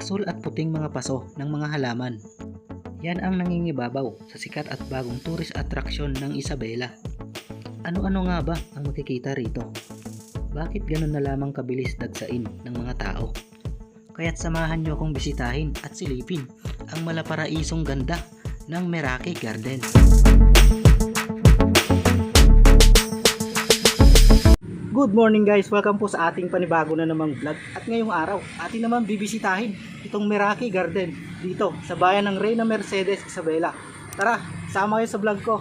asul at puting mga paso ng mga halaman. Yan ang nangingibabaw sa sikat at bagong tourist attraction ng Isabela. Ano-ano nga ba ang makikita rito? Bakit ganun na lamang kabilis dagsain ng mga tao? Kaya't samahan nyo akong bisitahin at silipin ang malaparaisong ganda ng Meraki Garden. Good morning guys! Welcome po sa ating panibago na namang vlog. At ngayong araw, atin naman bibisitahin itong Meraki Garden dito sa bayan ng Reyna Mercedes, Isabela. Tara, sama kayo sa vlog ko.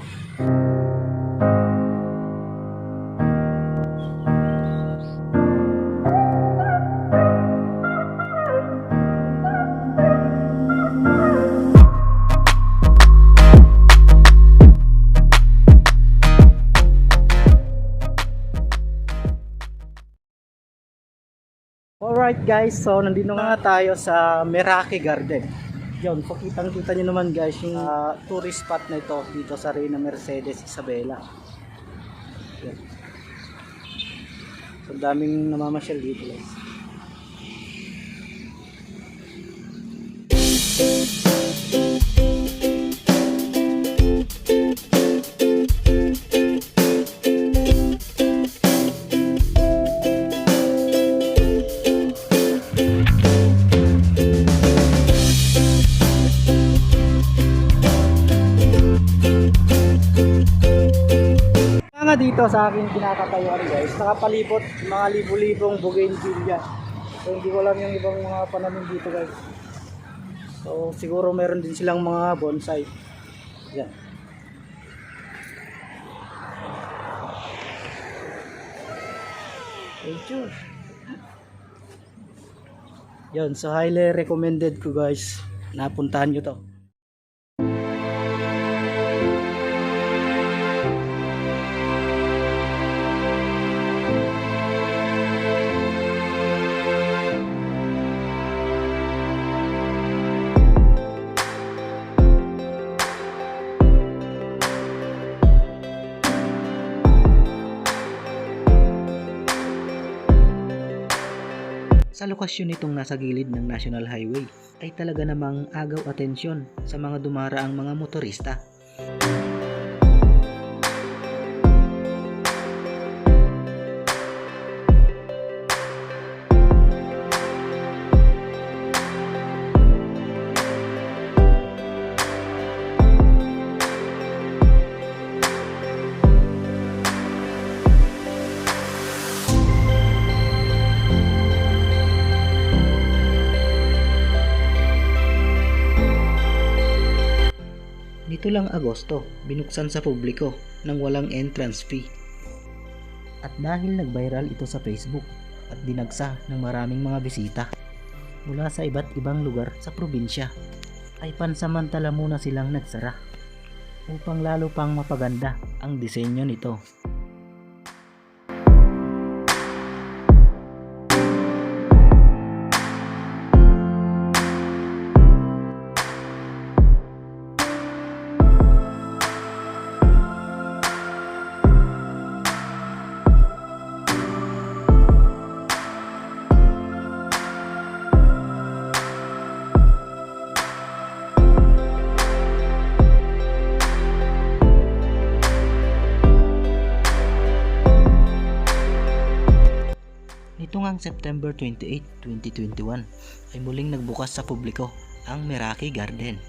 Alright guys, so nandito nga tayo sa Meraki Garden. Yun, so kitang-kita nyo naman guys yung tourist spot na ito dito sa Reyna Mercedes, Isabela. Yan. So daming namamasyal dito guys. Dito sa aking kinakatayuan guys, nakapalibot mga libo-libong bougainvillea. So hindi ko alam yung ibang mga pananim dito guys. So siguro meron din silang mga bonsai. Yan. Thank you. Yan, so highly recommended ko guys. Napuntahan nyo to. Sa lokasyon nitong nasa gilid ng National Highway ay talaga namang agaw atensyon sa mga dumaraang mga motorista. Nito lang Agosto, binuksan sa publiko nang walang entrance fee. At dahil nag-viral ito sa Facebook at dinagsa ng maraming mga bisita mula sa iba't ibang lugar sa probinsya, ay pansamantala muna silang nagsara upang lalo pang mapaganda ang disenyo nito. Nitong September 28, 2021 ay muling nagbukas sa publiko ang Meraki Garden.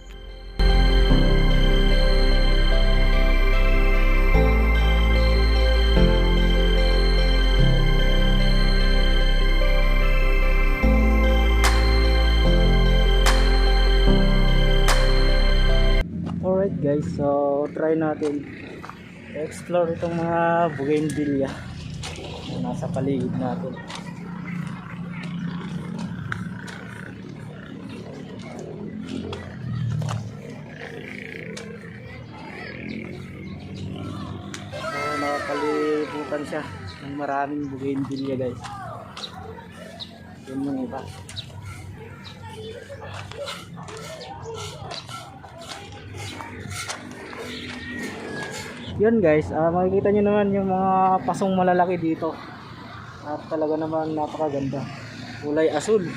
Alright guys, so try natin explore itong mga bougainvillea na nasa paligid natin. Nakakalibutan siya ng maraming bougainvillea guys. Yun yung iba. Yun guys, makikita nyo naman yung mga pasong malalaki dito. At talaga naman napakaganda. Kulay asul.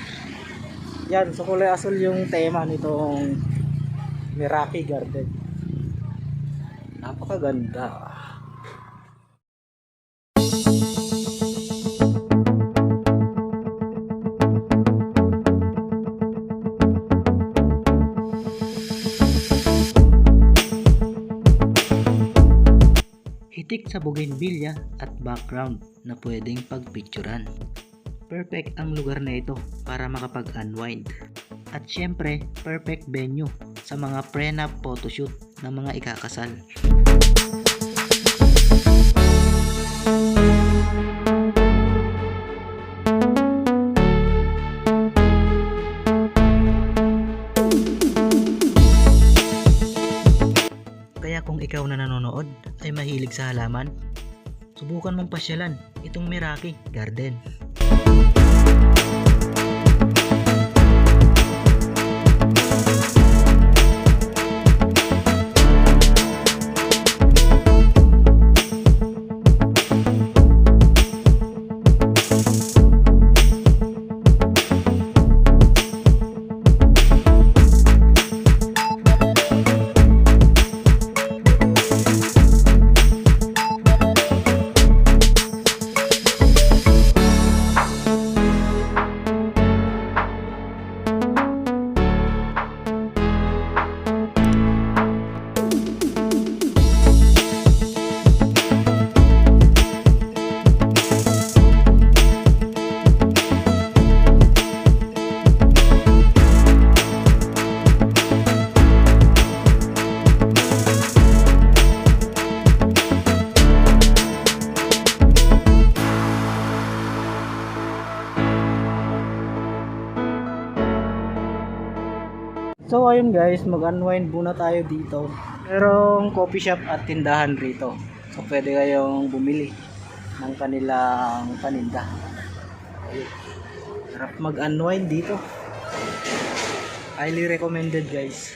Yan, so kulay asul yung tema nitong Meraki Garden. Napakaganda. Hitik sa bougainvillea at background na pwedeng pagpicturan. Perfect ang lugar na ito para makapag-unwind. At syempre, perfect venue sa mga prenup photoshoot ng mga ikakasal. Kaya kung ikaw na nanonood ay mahilig sa halaman, subukan mong pasyalan itong Meraki Garden. So ayun guys, mag-unwind muna tayo dito. Merong coffee shop at tindahan rito. So pwede kayong bumili ng kanilang paninda. Ayun. Sarap mag-unwind dito. Highly recommended guys.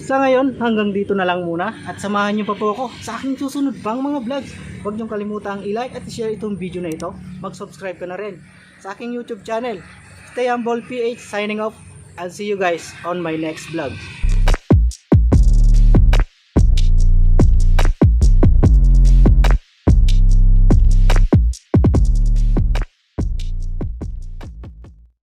Sa ngayon, hanggang dito na lang muna at samahan niyo pa po ako sa aking susunod pang mga vlogs. Huwag niyong kalimutang i-like at i-share itong video na ito. Mag-subscribe ka na rin sa aking YouTube channel. Stay Humble PH signing off. I'll see you guys on my next vlog.